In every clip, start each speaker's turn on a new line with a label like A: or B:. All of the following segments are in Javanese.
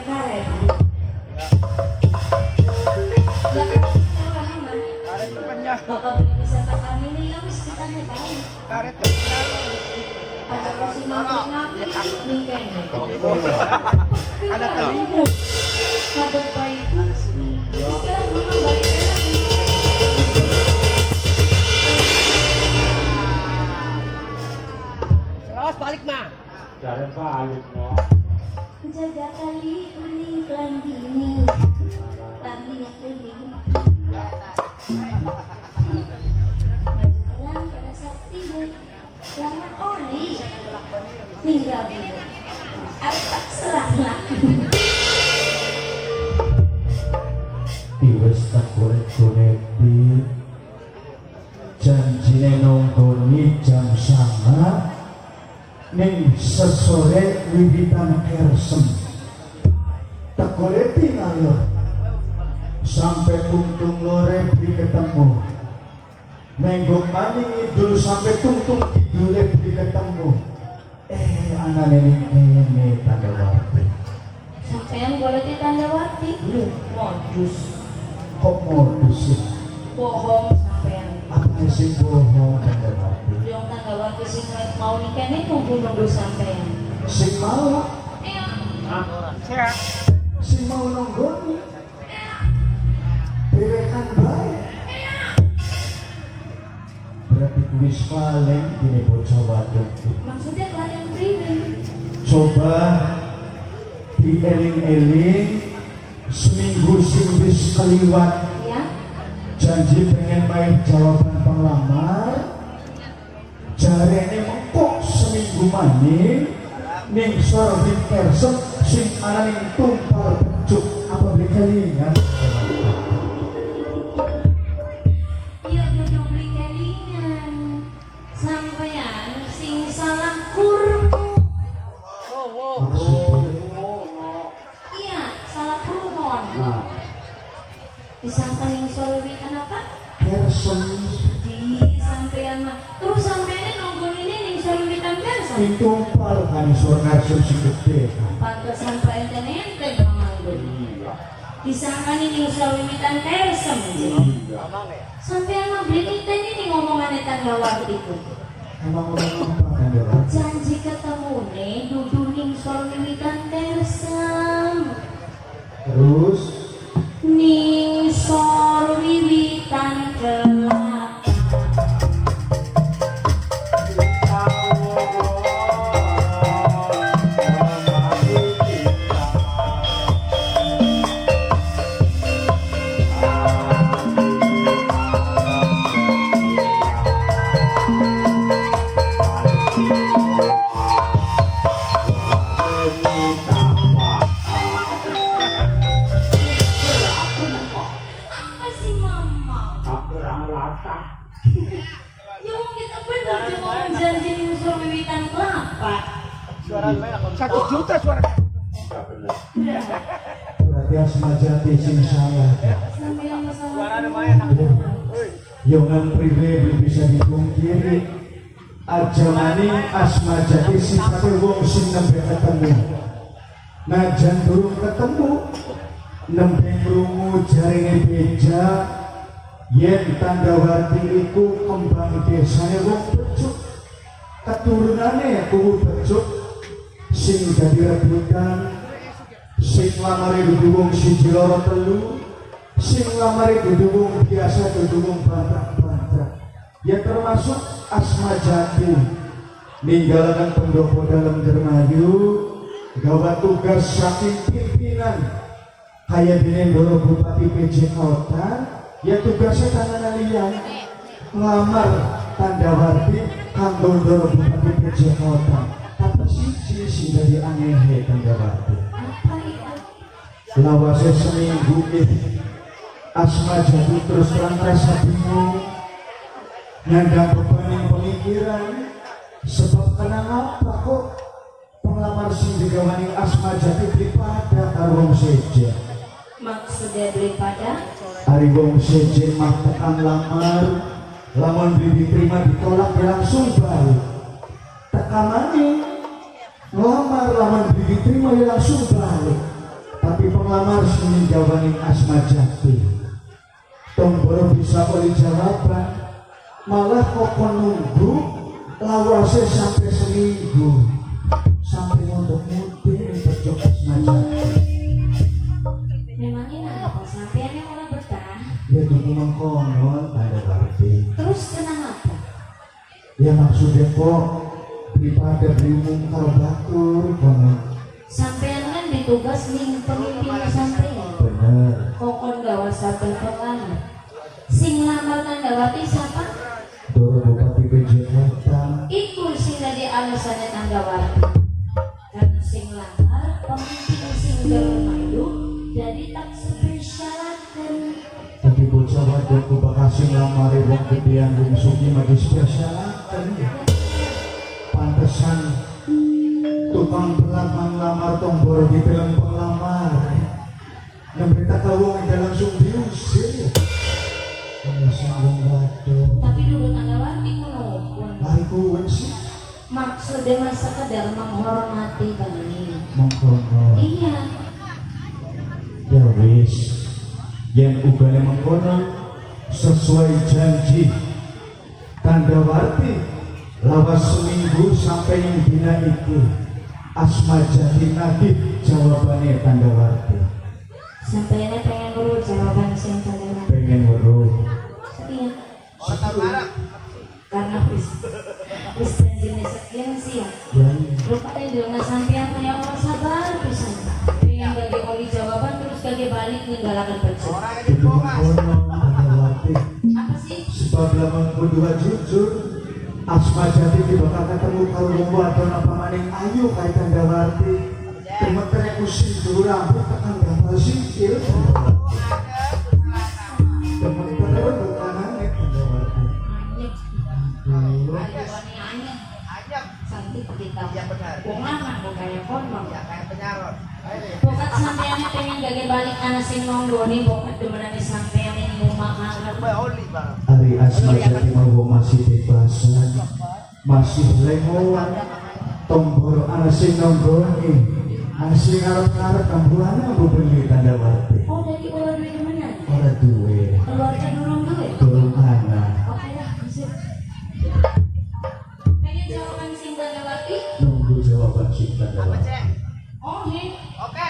A: Karet. Ya kan, mama.
B: Karet temennya.
A: Bapak beli bisa tekan ini ya wis kita nih tahu.
B: Karet temennya.
A: Ada kosi ngapi ning kene.
B: Ada telinga.
A: Kabut baik. Sekarang mama balik lagi.
B: Terus balik mah.
C: Jangan balik no.
A: Jaga kali kuning klambini. Klambi kuning. Maju terang pada sakti Jangan oli. Tinggal dulu. Arep tak serang lah.
C: Diwes tak golek-goleki. Janjine nonggoni jam 9 ning sesore wiwitan kersem. Tak goleki ngalor. Sampai tungtung lore beli ketemu. Menggok maning idul sampai tungtung kidule beli ketemu. Anane ning kene Tandawati.
A: Sampeyan golek Tandawati. Modus.
C: Kok modus sih?
A: Bohong sampeyan.
C: Apa sing bohong, Tandawati?
A: Yung Tandawati sing mau ning kene nunggu-nunggu sampeyan.
C: Sing mau,
A: Iya.
B: Sehat.
C: sing mau nonggoni. Dewekan bae. Berarti kuwi kelalen dene bocah wadon.
A: Maksudnya kalian priwe?
C: Coba dieling-eling seminggu sing wis keliwat,
A: Ya.
C: janji pengen main jawaban penglamar, jarene mengkok seminggu maning ning sor wit kersem sing ana ning tumpal becuk, apa beli kelingan?
A: Iya dudu beli kelingan. Sampeyan sing salah kurmu.
C: Maksudnya?
A: Iya, salah kurmon.
C: Nah,
A: Disangka ning sor witan apa?
C: Kersem.
A: Di sampeyan mah. Terus sampeyan nunggu ini ning sor witan kersem.
C: Ning tumpal kan sor kersem sing gede kan.
A: Pantesan pak enten-enten manggon. Disangka ning sor witan kersem. Sampeyan mah beli niten ini ngomongane Tandawati ku.
C: Emang ngomong apa kan ya?
A: Janji ketemu nih dudu ning sor witan kersem.
C: Terus?
A: Ning sor wiwitan kelapa. Apa sih mama? Ya wong kita bener dia ngomong janji ning sor wiwitan kelapa.
B: 1 juta suara.
C: Berarti Asma Jati sing salah.
A: Sampeyan masalah.
B: Suara lumayan.
C: Yongan priwe beli bisa dipungkiri. Aja maning Asma Jati sifate wong sing nembe ketemu. Najan durung ketemu, nembe krungu jarene beja yen Tandawati iku kembang desane wong becuk. Keturunane kuwu becuk sing dadi rebutan, sing lamare dudu wong siji loro telu, sing lamare dudu wong biasa, dudu wong bantrak-bantrak, ya termasuk Asma Jati ninggalaken pendopo dalem Dermayu gawa tugas saking pimpinan kaya dene Ndoro Bupati PJ Kota, ya tugasnya tangan liyan ngelamar Tandawati kanggo Ndoro Bupati PJ Kota. Tapi siji sing dadi anehe, Tandawati.
A: Apa itu?
C: Lawase seminggu ih Asma Jati terus terang rasa bingung, nyandang beban yang pemikiran, sebab kenapa kok penglamar sing digawani Asma Jati beli pada karo wong sejen?
A: Maksudnya beli pada?
C: Ari wong sejen mah tekan lamar, lamun beli diterima ditolak ya langsung balik. Tekan maning ngelamar, lamun beli diterima ya langsung balik. penglamar sing gawaning Asma Jati. Tomboro bisa oleh jawaban, malah kok nunggu lawase sampai seminggu, sampai ngondok-mudik ning pojok Asma Jati.
A: Memangnya apa sampean yang ora betah?
C: Ya tunggu mengkonon Tandawati.
A: Terus kenapa?
C: Ya maksudnya kok daripada beli mungkar batur kono.
A: Sampean kan ditugas ning pemimpin sampean.
C: Bener.
A: Kokon gawa satu penglamar. Sing lamar Tandawati siapa?
C: Doro Bupati PJ Kota.
A: Iku sing dadi alasannya Tandawati. Karena sing lamar pemimpin sing mayu jadi tak spesialaken.
C: Tapi bocah wadon ku bakal sing lamare wong gedean wong sugih mah dispesialaken. Pantesan tukang pelamar lamar tombol di film penglamar. Yang berita ke wong yang langsung diusir. Pantesan wong wadon.
A: Tapi dulu Tandawati ngono.
C: Lari kuwen sih
A: Maksudnya mah sekedar menghormati bani.
C: mengkono.
A: Iya.
C: Ya wis, yen ugane mengkono sesuai janji Tandawati lawas seminggu sampai yang dina iki Asma Jati nagih jawabane Tandawati.
A: Sampeyan pengen weruh jawaban sing Tandawati.
C: Pengen weruh.
A: Sekian.
B: Ora tau marah.
A: Karena wis wis janjine sekian sih ya.
C: Ya
A: Rupanya dengan sampean kaya ora sabar pisan. Pengen bagi oli jawaban terus kage balik ninggalaken pecah.
B: Ora
C: kudu
B: kene Mas.
C: mengkono Tandawati.
A: Apa sih?
C: Sebab lamun kudu jujur Asma Jati ki bakal ketemu karo wong wadon apa maning ayu kaya Tandawati. Gemetere using dhuwur rambut tekan gampal sikil. Gemetere bukanane Tandawati.
A: Anyep.
C: Aduh.
A: Ayo anyep.
B: Anyep.
A: Cantik kita.
B: Iya benar.
A: Wong lanang kok kaya kono.
B: Ya kayak penyaron. Ayo deh.
A: Bokat sampean pengen gage balik ana sing nonggoni bokat demenane sampean ning omah karep.
B: Coba oli bang.
C: Ari Asma Jati mau masih bebasan, masih lengoan, tombol ana sing nonggoni, ana sing ngarep-ngarep kambuhane ambu beli Tandawati.
A: Oh dari ora duwe demenan.
C: Ora duwe,
A: Keluarga durung duwe.
C: durung ana.
A: Oke lah, sip. Pengen jawaban sing Tandawati?
C: Nunggu jawaban sing
B: Apa
C: Tandawati.
B: cek?
A: Oh, he.
B: Oke.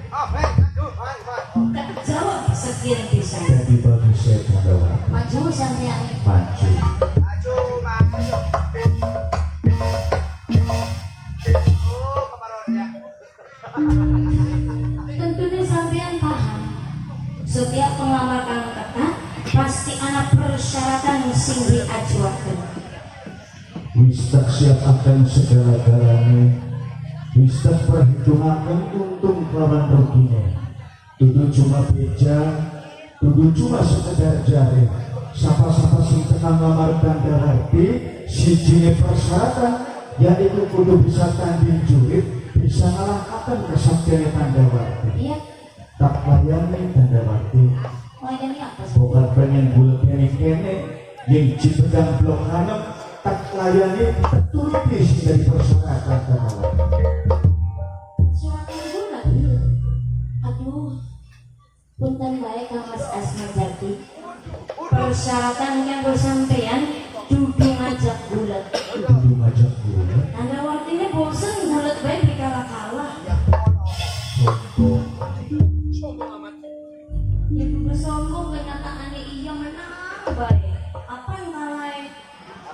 B: Oh, hei, aduh, mari, mari.
A: Tak jawab sekian pisan.
C: Jadi bagus ya Tandawati.
A: Maju sampean.
C: Maju.
B: Maju, maju. Oh, kemarin ya.
A: Tentunya sampean paham. Setiap penglamar kang ketat pasti ana persyaratan sing diajuaken.
C: Wis tak siapaken segala-galane. Wis tak perhitungaken untung kelawan rugine. Dudu cuma beja, dudu cuma sekedar jare. Sapa-sapa sing tekan lamar Tandawati, sijine persyaratan yaitu kudu bisa tanding jurit, bisa ngalahkan kesaktian Tandawati.
A: Iya.
C: Tak layani Tandawati.
A: Oh ini apa sih?
C: Bukan pengen bulet kene kene, yang cipedang blok hanem, tak layani, tak turuti sing dari persyaratan Tandawati.
A: Persyaratan bulat. Aduh. Punten bae Kang Mas Asma Jati. Persyaratan kanggo sampean dudu ngajak bulat.
C: Dudu ngajak bulet,
A: Tandawatine bosen bulat bae dikalah-kalah.
C: sombong.
A: Ya kudu sombong kenyataannya iya menang bae. Apa yang kalah?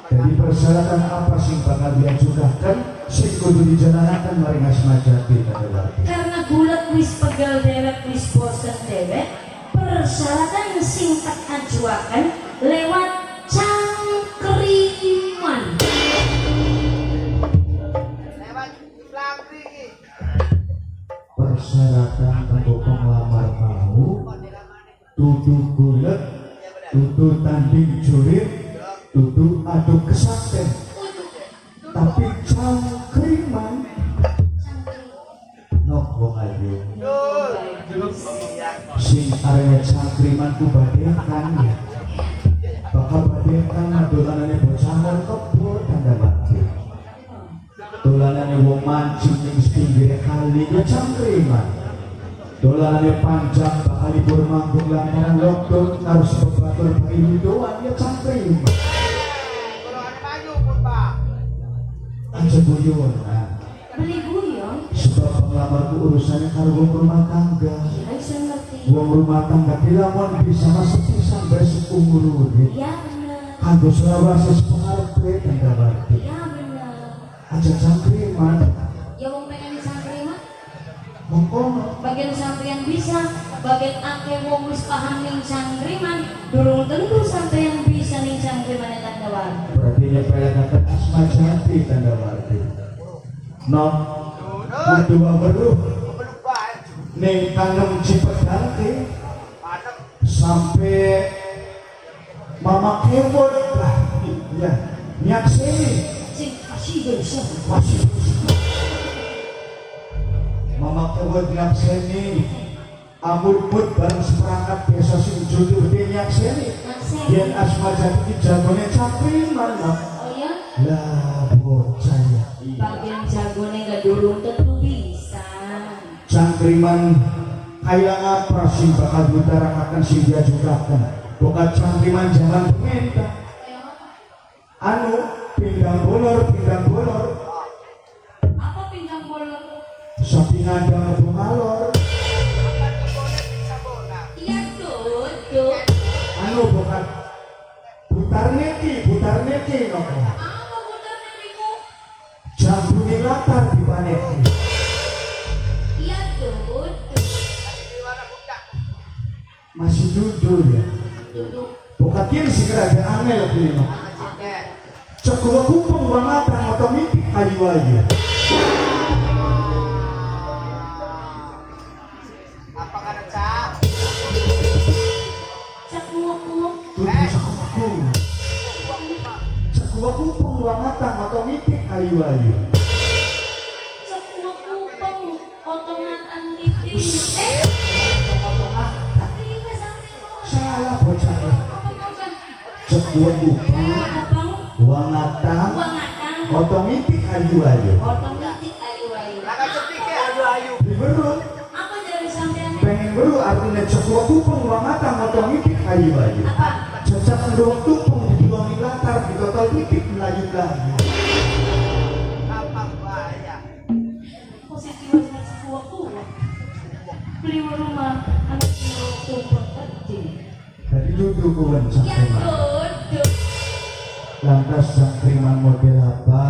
C: Jadi persyaratan apa sing bakal diajukan sing kudu dijalankan maring Asma Jati Tandawati.
A: Karena bulat wis pegel dewek wis bosen dewek, persyaratan sing tak ajuaken lewat cangkriman.
B: Lewat langkri iki.
C: Persyaratan kanggo penglamar mau dudu gulet, dudu tanding jurit, dudu adu kesakten, tapi cangkriman nopo ayo
B: Dul. Iya.
C: sing arene cangkriman ku badekan ya. Bakal badekan dolanane bocah kebo Tandawati. Dolanane wong mancing ning pinggir kali ya cangkriman. Dolane panjang bakal libur manggung lantaran lockdown harus bebatur bagi widoan ya cangkriman.
B: Golongane payu pun, Pak.
C: Aja guyonan.
A: Beli guyon.
C: Sebab penglamarku urusannya karo wong rumah tangga.
A: Iya, iso ngerti.
C: Wong rumah tangga dilamun bisa masuk pisan bae seumur urip.
A: Iya bener.
C: Kanggo selawase sepengarepe tanda warti.
A: Iya bener.
C: Aja cangkriman.
A: Ya wong pengen cangkriman.
C: Mengkono.
A: Bagian sampean bisa, bagian akeh wong wis paham ning cangkriman, durung tentu sampean bisa ning cangkriman tanda warti.
C: Berarti nyepelekaken asma jati tanda warti. No, kudu weruh
B: Belum bae.
C: ning tanem Cipedangke
B: Panem.
C: sampai Mama Kewon lah ya nyakseni
A: Sing masih bisa.
C: Masih Mama Kewon nyakseni amur-put bareng seperangkat desa sing jujur dia nyakseni
A: Nyakseni.
C: yen asma jati ki jagone cangkriman no.
A: Oh ya,
C: Lah bocah ya.
A: Bagian jagone gak durung tentu bisa.
C: Cangkriman kaya ngapa sing bakal diutarakan sing diajukaken bukan cangkriman zaman pemerintah anu pinggang bolor pinggang bolor.
A: Apa pinggang bolor?
C: Sapi ngandang ngalor.
B: Apa kebone bisa bola.
A: Iya tuh.
C: Anu bukan butar niki nopo.
A: Apa putar niku?
C: Jambu latar dipaneki.
A: Iya tuh.
B: Di warna budak.
C: Masih jujur ya.
A: Tuh.
C: Bukan kini sih ada angel kuwi no.
B: Cek.
C: Cekuwa kupeng wangatang otomatis kayu ayu.
B: Apa kana cak?
A: Cak muak-muak.
C: Tuh cekuwa. Cekuwa kupeng wangatang otomatis kayu ayu.
A: Cak muak kupeng potongan titik. Eh, iya sampai kok.
C: Salah bocah.
A: Apa bocah?
C: Cekuwa kupeng
A: Kupeng
C: wangatang
A: wangatang
C: otomatis kayu ayu.
A: otomatis ayu ayu.
B: Lah kan cepike ayu-ayu.
C: Diweru
A: Apa dari sampean?
C: Pengen weru artinya cekuwa kupeng wangatang otomatis kayu ayu.
A: Apa?
C: Jejak ndong tupung dibuangi latar di total titik melayu lagi.
B: Apa bahaya?
A: Posisi wis sebuah kuat. Beli rumah anak tumpah kecil.
C: Jadi lucu kuwen
A: Ya
C: cangkriman.
A: tuh.
C: Lantas cangkriman model apa?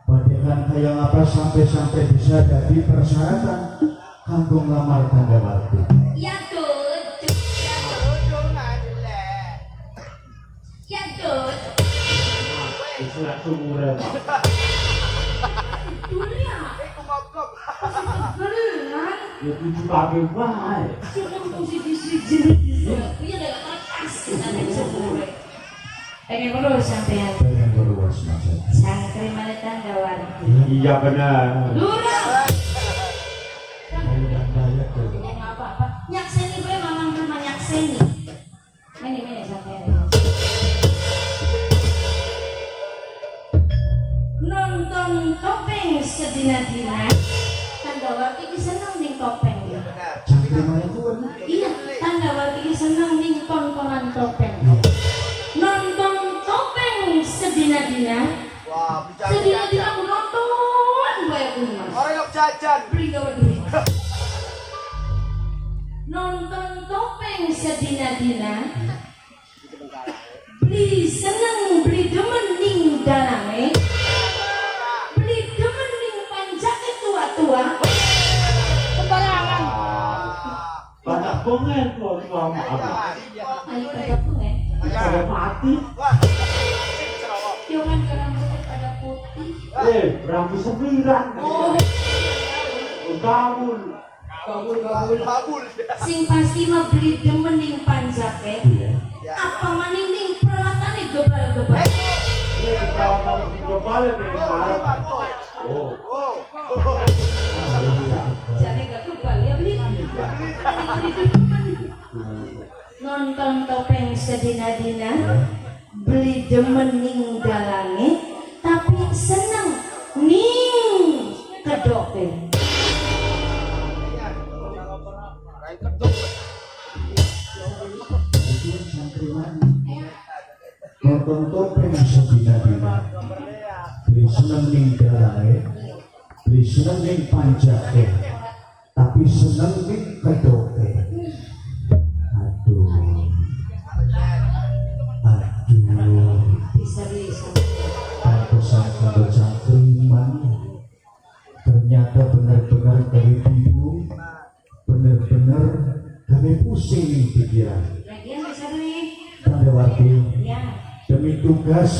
C: Badekan kaya apa sampai-sampai bisa jadi persyaratan kanggo nglamar tanda warti.
A: Ya tuh.
B: Ya duduk ngajile.
A: Ya tuh.
D: Surat sumuran.
A: Dunia.
B: Iku mogok.
A: Beneran.
D: Ya tujuh kabeh wae.
A: Cukup posisi siji. Iya gak kertas. Pengen perlu sampean.
C: Pengen berluas macam.
A: Cangkriman tanda warti.
D: Iya benar.
A: Lurah.
C: Mau dan bayar tuh.
A: Ya nggak apa-apa. Nyakseni gue mamang rumah nyakseni. Mene mene sampean. Nonton topeng sedina-dina. Tanda warti ki seneng ning topeng ya.
B: Bener.
C: Cangkriman kuwen.
A: Iya, tanda warti ki seneng ning tontonan topeng. Nonton topeng sedina-dina.
B: Wah, bisa
A: Sedina-dina aku nonton bae aku Mas.
B: Orang yok jajan.
A: Beli gawe duit. Nonton topeng sedina-dina. Beli seneng, beli demen ning dalange. Beli demen ning panjake tua-tua.
D: Sembarangan. Banyak bongen kok tua maaf.
A: Ayo pada pengen.
D: Pada mati.
B: Wah. Sing cerowoh.
A: Jangan rambutnya pada putih.
D: Eh, rambut sembilan.
A: Oh,
D: Kabul.
B: Kabul kabul kabul.
A: Sing pasti mah beli demen ning panjake.
C: Iya.
A: Apa maning ning peralatan gebal-gebal.
D: Ini perawatan global ini.
B: Oh.
D: Oh.
B: Oh.
A: Jadi gak kebal ya beli. Beli demen. Nonton topeng sedina-dina, beli demen ning dalange, tapi seneng ning kedoke.
C: Itu cangkriman nonton topeng sedina-dina. Beli seneng ning dalange, beli seneng ning panjake, tapi seneng ning kedoke. Aduh, aduh.
A: Bisa-bisa.
C: Pantesan kanggo cangkriman ternyata benar-benar gawe bingung, bener-bener gawe pusing ning pikiran.
A: Lagian bisa beli.
C: Kandawati,
A: Ya.
C: demi tugas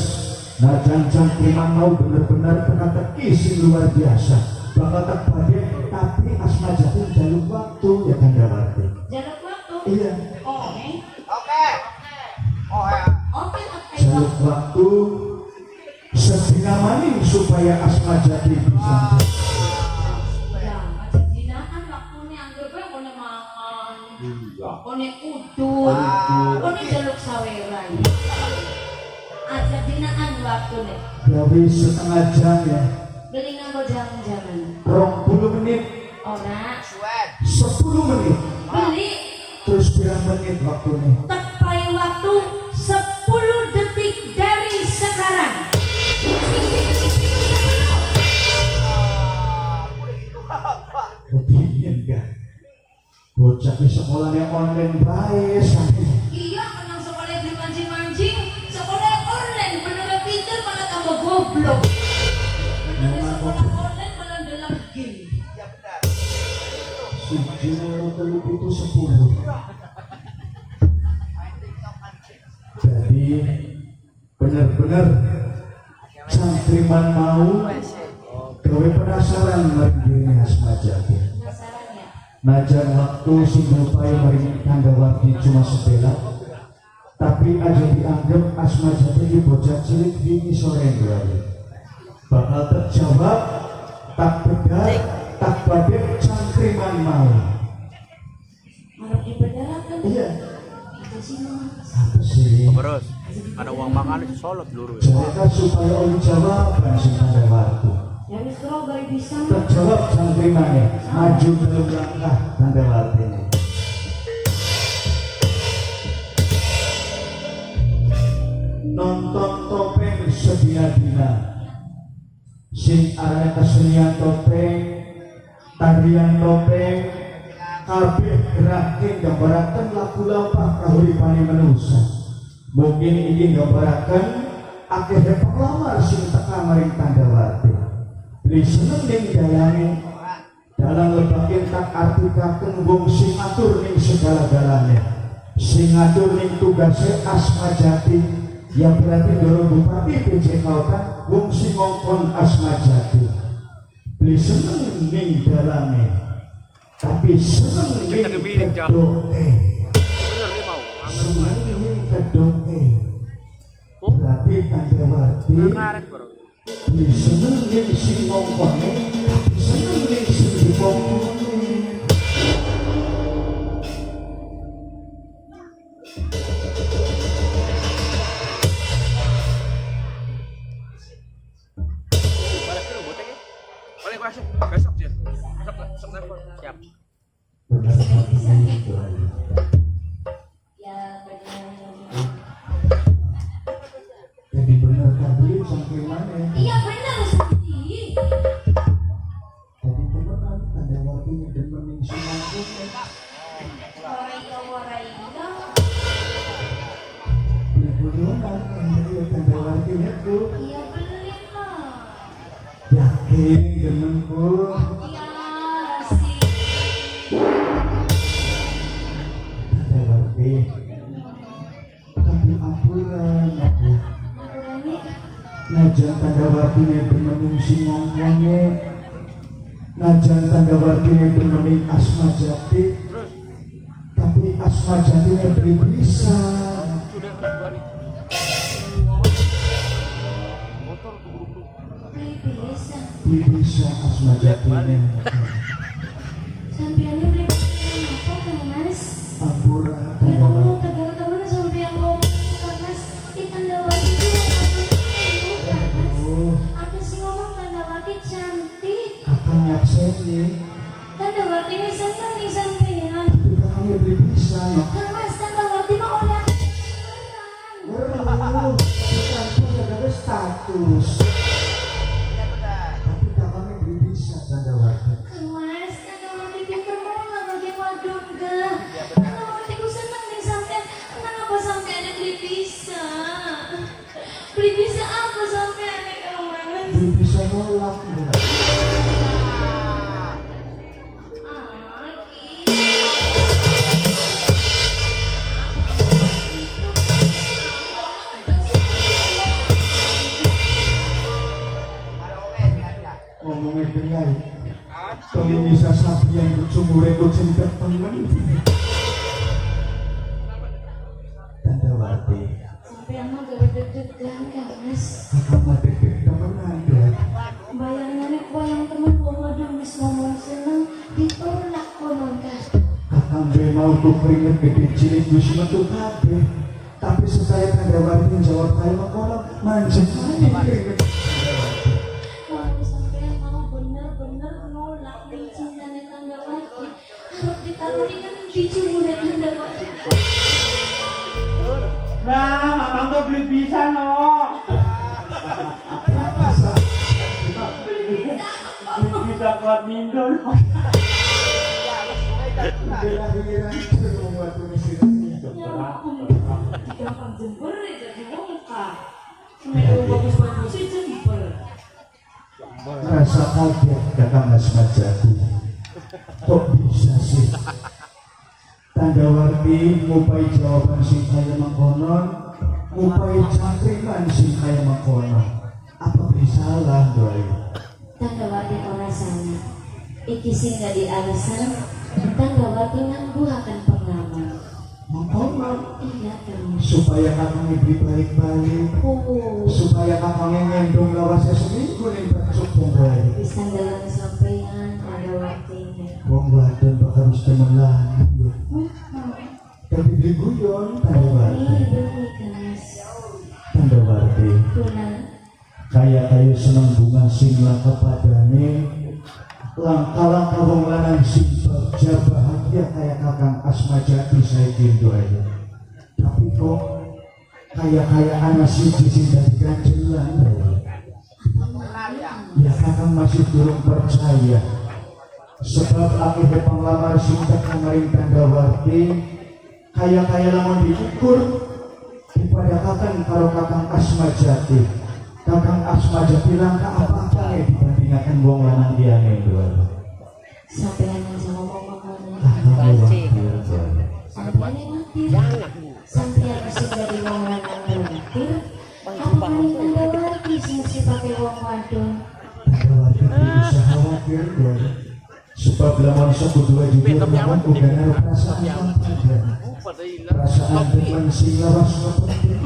C: najan cangkriman mau bener-bener teka-teki sing luar biasa bakal tak badhe, tapi Asma Jati jaluk waktu ya, Kandawati.
A: Jaluk waktu.
C: Iya.
A: Oke.
B: Oke. Oh ya.
A: Oke, oke.
C: Jaluk waktu sedina maning supaya Asma Jati bisa.
A: Ya, aja dinaan waktune angger kowe kone mangan.
D: Iya.
A: Kone udun, kone jaluk saweran. Aja dinaan waktune.
C: Gawe setengah jam ya.
A: Beli nganggo jam-jaman.
C: 20 menit.
A: Ora.
B: Suwen.
C: 10 menit.
A: Beli.
C: Terus pirang menit waktunya?
A: Tepai waktu 10 detik dari sekarang.
C: Kemudian gak bocah di sekolahnya online bae sampai.
A: Iya, menang sekolah beli mancing-mancing, sekolah online bener pinter malah tambah goblok. Bener sekolah online malah dalam game.
B: Ya benar.
C: 1, 2, 3, 7, 10. Jadi bener-bener cangkriman mau gawe penasaran maring diri Asma Jati.
A: Penasaran ya?
C: Najan waktu sing rupai maring Kandawati cuma sepela, tapi aja dianggap Asma Jati iki bocah cilik wingi sore wae. Bakal terjawab, tak benar, tak badhe cangkriman mau.
A: Harap dibedarakan.
C: Iya.
A: Itu sih, Mas.
C: Apa sih?
E: Terus ada uang makan di Solo luru ya.
C: Mereka supaya oleh jawaban sing Kandawati.
A: Ya wis kula gawe bisa.
C: Terjawab cangkrimane, maju dalam langkah Kandawati ini. Nonton topeng sedina-dina. Sing arane kesenian topeng, tarian topeng, kabeh gerake nggambaraken laku lampah kahuripane manusa. Mungkin iki nggambaraken akeh penglamar sing teka maring Kandawati. Beli seneng ning dalange, dalang lebakin tak artikaken wong sing ngatur ning segala-galane. Sing ngatur ning tugase Asma Jati, yang berarti Ndoro Bupati PJ Kautan wong sing ngongkon Asma Jati. Beli seneng ning dalange, tapi seneng ning kedoke.
E: Bener nih mau.
C: Seneng ning kedoke. Berarti Kandawati
E: Karet bro.
C: beli seneng ning sing ngongkone, tapi seneng ning sing dikongkone.
E: Balik dulu botek ya. Boleh gua besok ya. Besok besok telepon. Siap.
C: Benar itu.
A: Ya benar.
C: Jadi bener tadi sampai mana?
A: Iya benar Siti.
C: Jadi temenan Kandawati demen ning sing ngongkone.
A: Ora iya ora iya.
C: Beli guyonan iya Kandawati itu.
A: Iya beli lah.
C: Yakin demenku.
A: Iya sih.
C: Kandawati. Tapi ampuran aku.
A: Aturannya
C: Najan Kandawati demen ning sing ngongkone. Najan Kandawati demen ning Asma Jati. Tapi Asma Jati beli bisa.
E: Sudah dua nih. Motor tuh buru-buru.
A: Beli bisa.
C: Beli bisa Asma Jati.
A: Sampeannya beli apa kan Mas?
C: Ampura
A: Ya Allah, tegal temen sampean ngomong kan Mas. Di Kandawati itu aku kan Mas. Aku sih ngomong Kandawati cantik.
C: Kakak nyakseni.
A: Kandawati ini seneng nih sampean.
C: Tapi mau tuh keringet gede cilik wis metu kabeh. Tapi supaya Tandawati jawab kaya mengkono manjing maneh keringet.
A: Kalau sampean mau bener-bener nolak ning cintane Tandawati, arep ditaruh ning endi cemburu Tandawati?
D: Nah, mamang tuh beli bisa no. Beli bisa kuat mindo no.
A: Gampang jember jadi wong ka. Semedo bagus-bagus sih jember.
C: Rasa kaget Kakang Asmajati. Kok bisa sih? Tandawati ngupai jawaban sing kaya mengkonon, ngupai cangkriman sing kaya mengkonon. Apa beli salah doi?
A: Tandawati ora salah. Iki sing dadi alasan Tandawati nangguhaken pengalaman.
C: Mengkonon
A: Iya terus.
C: Supaya kakang beli balik-balik,
A: Oh,
C: supaya kakangnya ngendong lawasnya seminggu ning bacuk doi.
A: Wis tanggalan sampean Tandawati.
C: Wong wadon bakal wis demen lanang ya. Tapi beli guyon Tandawati.
A: Iya, bener guys.
C: Tandawati.
A: Kuna
C: Kaya kaya seneng bunga sing langka padane, langka-langka wong lanang sing bagja bahagia kaya Kakang Asmajati saiki doae. Tapi kok kaya-kaya ana siji sing dadi ganjelan doae. Ya kakang masih durung percaya. Sebab akhirnya penglamar sing teka maring Tandawati kaya-kaya lamun diukur dipadakaken karo Kakang Asmajati. Kakang Asmajati langka apa-apa dibandingaken wong lanang liyane doae.
A: Sampean aja ngomong makanan.
C: Kakang wakil doae.
A: Sampean yang wakil. Sampean sing dari wong lanang wakil. Apa maring Tandawati sing sifate wong wadon?
C: Tandawati bisa khawatir doae. Sebab lamun sekudu jujur lamun uga naruh perasaan kang padha. Perasaan demen sing lawas ngepenting.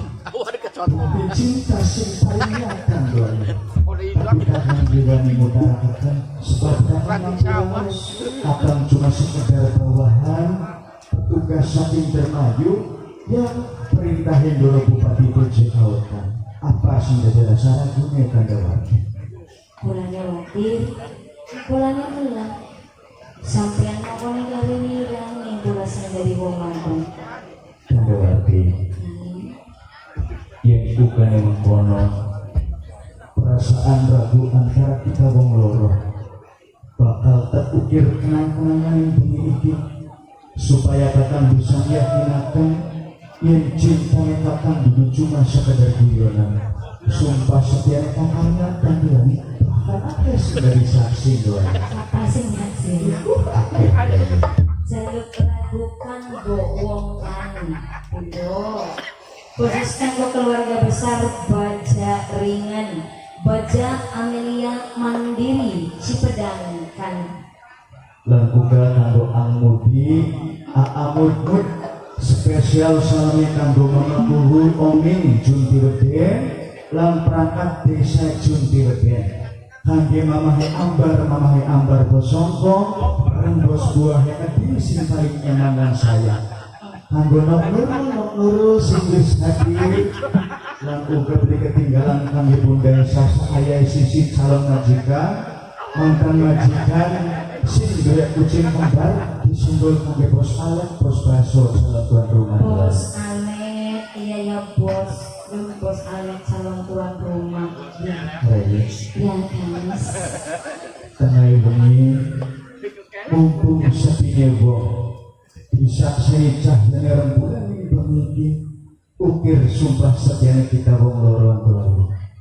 C: Bukti cinta sing paling nyata doae. Tapi kakang jiwani mutarakan sebab kakang mampu kakang cuma sekedar bawahan petugas saking Dermayu yang perintahin dulu Bupati Puji Kautan. Apa sing dadi rasa ragune Kandawati?
A: Kulane wakil, kulane melang. Sampean ngomong gawe wirang ning kula sing dari wong wadon.
C: Kandawati, yen ugane mengkono perasaan ragu antara kita wong loro bakal terukir kenang-kenangan yang bengi iki supaya kakang bisa yakinaken yen cintane kakang dudu cuma sekedar guyonan. Sumpah setia kakang nyata bilang bahkan akeh sing dari saksi doa.
A: Apa sing saksi?
C: Akeh.
A: Jaluk ragu kanggo wong lanang. Lho. Khusus kanggo keluarga besar Baja Ringan, Baja Amelia Mandiri Cipedang kan.
C: Lan uga kanggo Angmudi, Aamud spesial salami kanggo Mama Kuhu Oming Juntiweden lan perangkat desa Juntiweden. Kangge Mamahe Ambar, Mamahe Ambar Bosongko, bareng bos buah Kediri sing paling eman lan sayang. Kanggo Nok Nurul, Nok Nurul sing wis hadir lan uga beli ketinggalan kangge Bunda Sasa ayah sisi calon majikan, mantan majikan sing duwe kucing kembar disundul kangge Bos Alek, Bos Baso calon tuan rumah.
A: Bos Alek, iya ya bos, lu Bos Alek calon tuan rumah. Ya,
C: Reyes.
A: Ya guys.
C: Tengah bengi mumpung sepine wong disakseni cahyane rembulan ing bengi iki ukir sumpah setiane kita wong loro antara.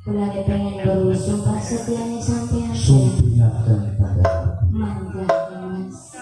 A: Kula pengen baru sumpah setiane sampean.
C: Sumpingaken tanda.
A: Mangga Mas.